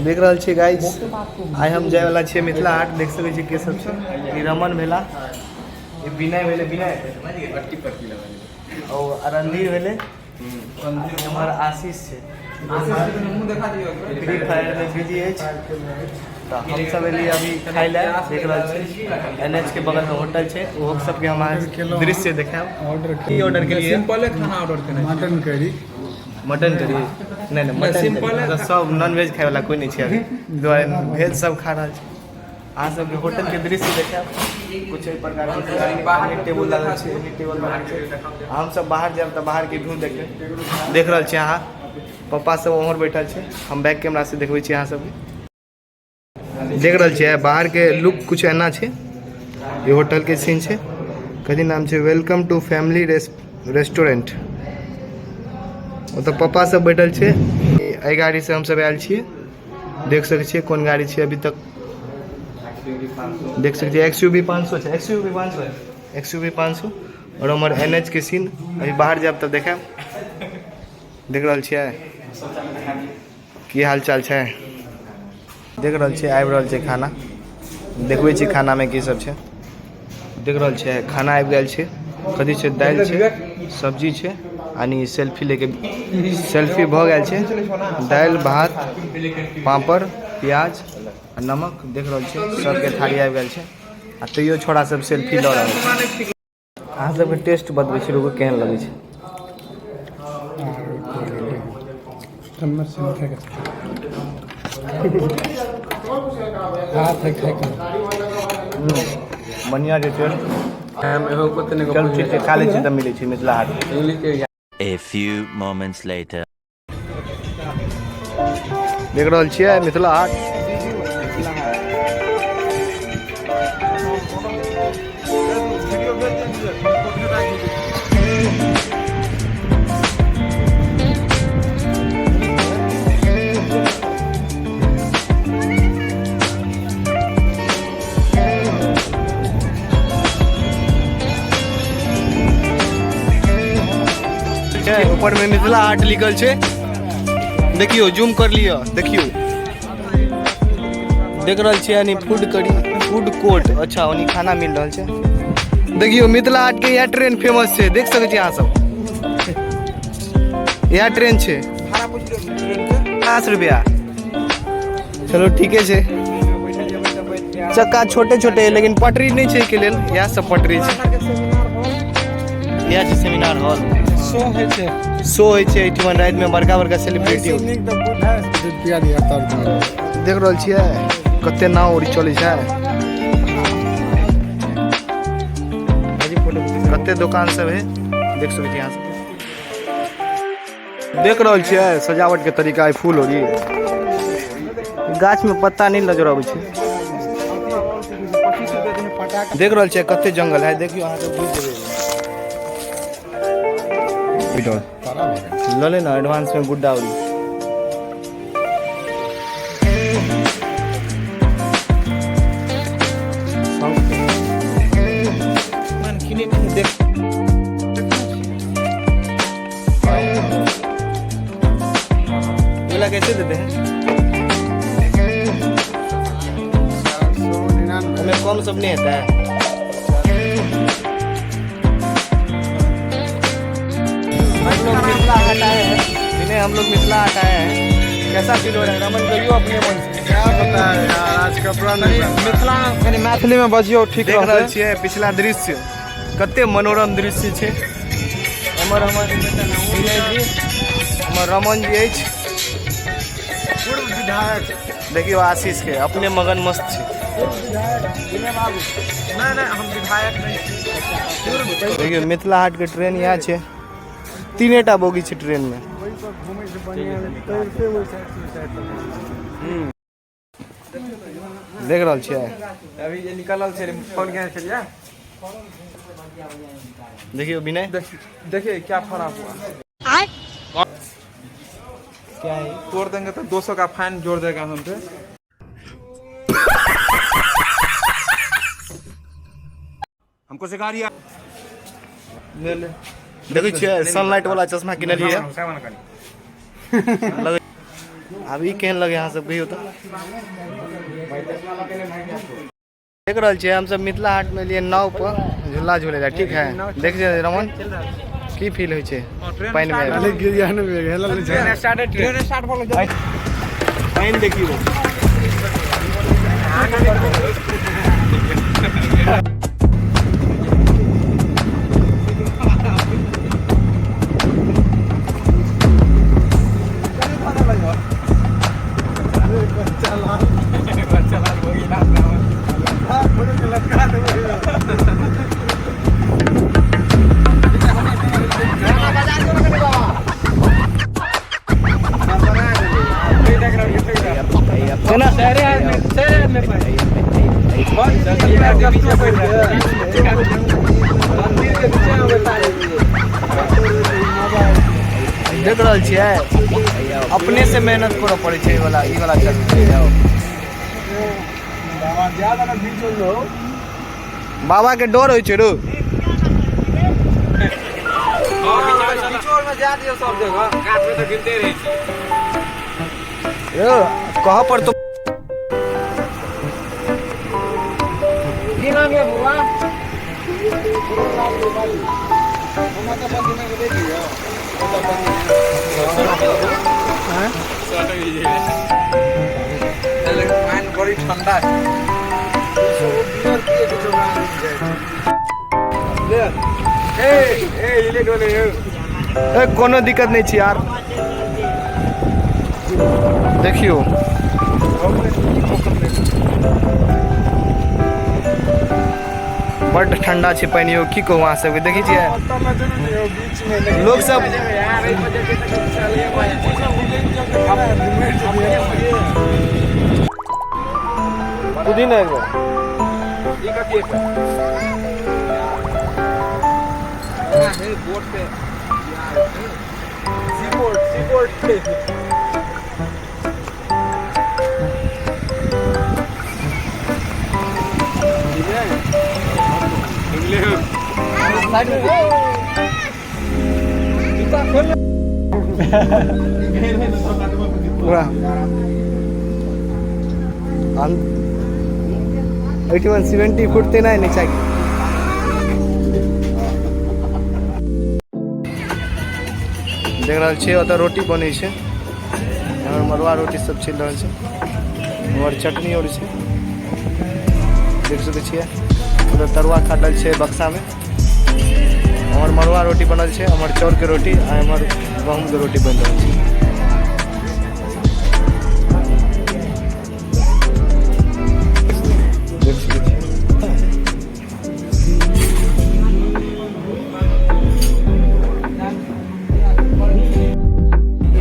देख रहल छियै गाइस, आइ हम जाय वाला छियै मिथिला हाट। देख सकै छियै के सब छै। ई रमन भेला, ई विनय भेलै, विनय ओ रणधीर भेलै, हमर आशीष छै, फ्री फायर में बिजी अछि। तऽ हमसब एलियै अभी खाइ लए। देख रहल छी एन एच के बगल में होटल छै, ओहो सबके हम अहाँके दृश्य देखायब। ऑर्डर की ऑर्डर केलियै? सिंपले खाना ऑर्डर केने। Mutton curry. Mutton curry? नहि नहि, मटन सिंपल। करी। सब नॉन वेज खाय वाला कोई नहि छै अभी, दुआरे भेज सब खा रहल छै। अहाँ सबके होटल के दृश्य देखायब, कुछ एहि प्रकार के बाहर एने टेबुल लागल छै, एने टेबुल लागल छै। हम सब बाहर जायब तऽ बाहर के व्यू देखबै। देख रहल छी अहाँ, पप्पा सब उम्हर बैठल छै। हम बैक कैमरा से देखबै छी अहाँ सबके। देख रहल छियै बाहर के लुक कुछ एना छै। ई होटल के सीन छै। कथी नाम छै? Welcome to family restaurant. ओतऽ पप्पा सब बैठल छै। एहि गाड़ी से हमसब आयल छियै। देख सकै छियै कोन गाड़ी छै अभी तक। देख सकै छियै एक्स यू वी 500 छै, एक्स यू वी 500 है, एक्स यू वी 500। और हमर एन एच के सीन, अभी बाहर जायब तऽ देखायब। देख रहल छियै की हाल चाल छै। देख रहल छियै आबि रहल छै खाना। देखबै छी खानामे की सब छै। देख रहल छियै खाना आबि गेल छै। कथी छै? दालि छै, सब्जी छै। यानी सेल्फी लेके सेल्फी भऽ गेल छै। दालि भात पापड़ प्याज आ नमक। देख रहल छियै सबके थाली आबि गेल छै आ तैयो छोड़ा सब सेल्फी लऽ रहल छै। अहाँ सबके टेस्ट बतबै छी, रुकू, केहन लगै छै। चम्मच से नहीं खाएगा, हाथ है खाएगा। बढ़िआँ छै टेस्ट। चल ठीक छै, खा लै छी तऽ मिलै छै मिथिला हाट। A few moments later. देख रहल छियै मिथिला हाट। ऊपर में मिथिला हाट लिखल छै। देखियौ, जूम कर लिअ, देखियौ। देख रहल छियै यानी फूड करी, फूड कोर्ट। अच्छा, ओनी खाना मिल रहल छै। देखियौ मिथिला हाट के इएह ट्रेन फेमस छै। देख सकै छी अहाँ सब, इएह ट्रेन छै। 50 रुपया। चलो ठीके छै। चक्का छोटे छोटे, लेकिन पटरी नहि छै एहिके लेल। इएह सब पटरी छै। इएह छै सेमिनार हॉल। शो होइ छै। शो होइ छै एहिठुमन रातिमे, बड़का बड़का सेलिब्रिटी। नीक तऽ बुझाय रुपया दिअ तब। देख रहल छियै कते नाव उड़ी चलै छै, कते दोकान सब है। देख सकै छी अहाँ सब। देख रहल छियै सजावट के तरीका है, फूल होरी। गाछ में पत्ता नहीं नजर आबै छै। देख रहल छियै कते जंगल है। देखियौ, अहाँ सब बुझि जेबै। लऽ ले ना एडवांस में गुड्डा उड़ी। देख, वाला कैसे देते हैं? 499। हमें कम सब नहीं आता है। हम लोग मिथिला हाट आए हैं विनय, हम लोग मिथिला हाट आए हैं। कैसा फील हो रहा है रमन? कहियो अपने मन से। क्या बताए यार, आज कपड़ा नहीं पहना। मिथिला कनि मैथिलीमे बजियौ, ठीक देख रहल रहतै। छियै पिछला दृश्य, कते मनोरम दृश्य छै। हमर हमर विनय जी, हमर रमन जी अछि। पूर्व विधायक। देखियौ आशीष के, अपने मगन मस्त छै। विधायक विनय बाबू। नहि नहि, हम विधायक नहि छी। देखियौ मिथिला हाट के ट्रेन इएह छै। तीनेटा बोगी छै ट्रेन में। ओहि पर घूमै से बढ़िया तैरते ओहि साइड से ओहि साइड तक। देख रहल छियै। अभी जे निकलल छै, फोन केने छलियै। देखियौ विनय। देखिए क्या फड़ा हुआ। क्या है? तोड़ देंगे तो 200 का फाइन जोड़ देगा हम पे। हमको सिखा रिया। ले ले। देखै छियै सनलाइट वाला चश्मा किनलियै। आब ई केहन लगे अहाँ सब कहियौ तऽ। देख रहल छियै हमसब मिथिला हाट में एलियै नाव पर झूला झूले ला, ठीक है। देख जे रमन की फील होइ छै पानि में? अरे गिर जाए ना, हेलल नहि छै। ट्रेन स्टार्ट भऽ गेल। पानि देखियौ। केना देख रहल छियै, अपने से मेहनत करऽ पड़ै छै। ई वाला, ई वाला चल। बाबा के डर होइ छै रो। में जा दियौ सब जगह, गाछ में तऽ गिरते रहै छै। यौ कह पर तो की नाम है बुआ? पानि बड़ी ठंडा है। ए ए इले डोले। ए, कोनो दिक्कत नहीं छै यार। देखियो बड्ड ठंडा छै पानि यौ, की कहू अहाँ सबके। देखै छियै लोग सब कूदी ना एक बार। ई कथी है? है बोट पे सी बोर्ड, सी बोर्ड पे। जूता खोल। पूरा हम एहिठिमा 70 फुटते नहि नीचा। देख रहल छियै ओतऽ रोटी बनै छै, एम्हर मड़ुआ रोटी सब चलि रहल छै, एम्हर चटनी आओर छै। देख सकै छियै ओतऽ तरुआ काटल छै बक्सामे, एम्हर मड़ुआ रोटी बनल छै, एम्हर चाउरके रोटी आ एम्हर गहूँमके रोटी बनि रहल छै। देख सकै छियै।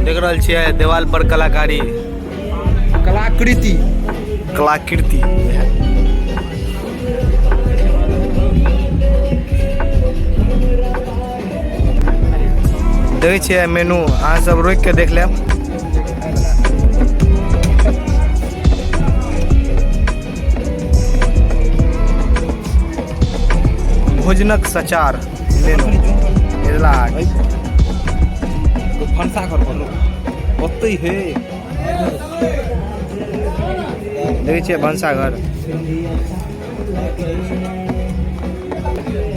देख रहल छियै देवाल पर कलाकारी, कलाकृति, कलाकृति। देखै छियै मेनू, अहाँ सब रोकि के देख लेब। भोजनक सचार मेनू मिथिला हाट। भनसाघर पर ओतै हे। देखै छियै भनसाघर।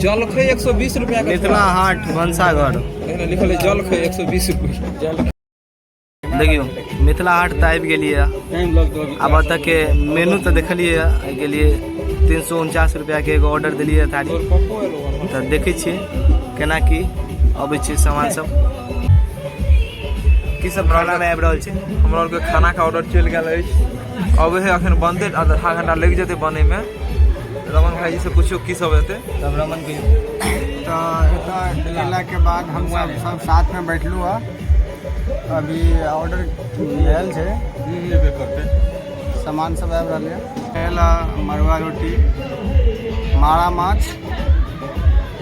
जलखै 120 रुपया के। मिथिला हाट भनसाघर। एहिना लिखल है जलखै 120 रुपया। देखियौ मिथिला हाट तऽ आबि गेलियै। आब एतऽ के मेनू तऽ देखलियै। एहिके लिए 349 रुपयाके एगो ऑर्डर देलियै थारी। तऽ देखै छियै केना की अबै छै सामान सब, की सब खानामे आबि रहल छै। हमरा आरके खानाके ऑर्डर चलि गेल अछि, अबै है अखन बनतै, आधा घंटा लागि जेतै बनैमे। रमन भाईजी से पूछियौ की सब हेतै। तब रमन कहियौ। तऽ एतऽ अयलाके बाद हम सब सब साथमे बैठलहुँ हँ। अभी ऑर्डर भेल छै, सामान सब आबि रहल यऽ। आयल मड़ुआ रोटी, मारा माछ,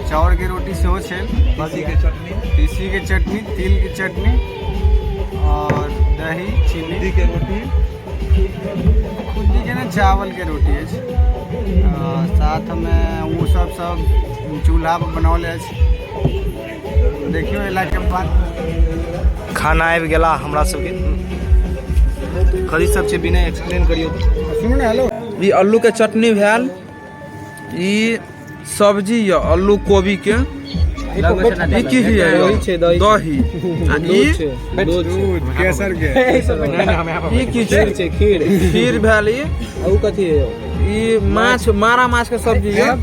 चाउरके रोटी सेहो छै, तीसीके चटनी, तीसीके चटनी, तिलके चटनी और दही चीनी के रोटी, खुद्दी के ने चावल के रोटी अछि। साथमे ओ सब सब चूल्हा पर बनाओल अछि। देखियौ अयलाके बाद खाना आबि गेला हमरा सबके। कथी सब छै बिना एक्सप्लेन करियौ। सुनू ने, हेलो। ई आलू के चटनी भेल, ई सब्जी यऽ आलू कोबी के। ई की है? दही। दही। आ ई दूध केसर के। ई की छै? खीर। खीर भेल ई। आ उ कथी है? ई माछ, मारा माछ के सब्जी यऽ।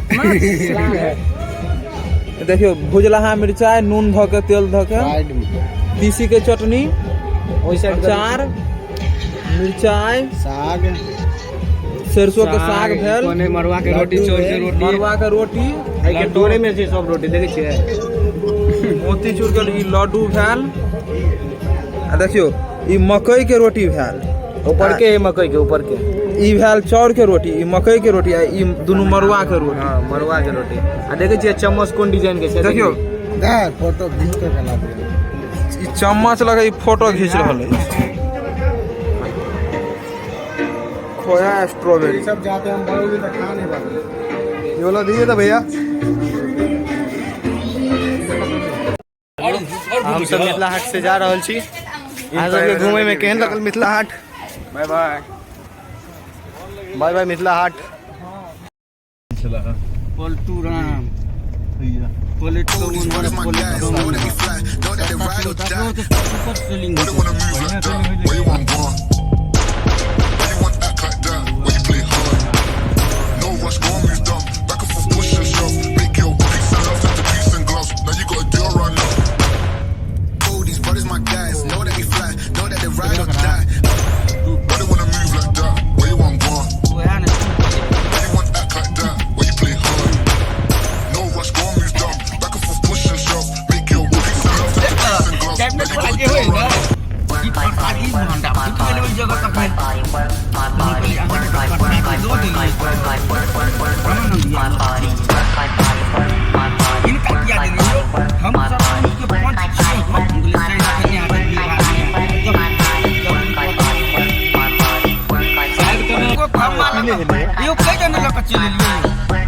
देखियौ, भुजलहा मिरचाइ नून धऽ के, तेल धऽ के, तीसी के चटनी, ओहि साइड अचार, मिरचाइ, साग, सरसों के साग भेल। मड़ुआ के रोटी, चौर के रोटी। मड़ुआ के रोटी। एहि के डोरे में छै सब रोटी, देखै छियै? मोतीचूर के ई लड्डू भेल। आ देखियौ, ई मकई के रोटी भेल। ऊपर के है मकई के ऊपर के। ई भेल चाउर के रोटी, ई मकई के रोटी आ ई दुनू मड़ुआ के रोटी। हाँ, मड़ुआ के रोटी। आ देखै छियै चम्मच कोन डिजाइन के छै? देखियौ। फोटो घीच के चला। ई चम्मच लगे ई फोटो घीच रहल अछि। खोया स्ट्रॉबेरी। सब जाते हम बड़े तो खा नहीं पाते। ये वाला दीजिए तो भैया। हम सब मिथिला हाट से जा रहल छी। अहाँ सबके घूमे में केहन लगल मिथिला हाट? Bye bye. Bye bye Mithila Haat. Paltu Ram Paltu. Brothers, my guys, know that we fly, know that they ride or die. Why they wanna move like that? Why you want gone? Why you want act like that? Why you play hard? No rush, go and move dumb. Back and forth, push and shove. Make your peace and love, turn to peace and gloves. Now you gotta deal run up. Oh, these brothers, my guys, know that we fly, know that they ride or die. Why they wanna move like that? Why you want gone? Why you want act like that? Why you play hard? No rush, go and move dumb. Back and forth, push and shove. Make your peace and love, turn to peace and gloves. Now you gotta deal run up. My body work, my body work, my body work, my body work, I work, I work, I work, I work, work, work, work, my body work, my body work, my body work, my body work, my body work, my body work, my body work, my body work, my body work, my body work, my body work, my body work, my body work,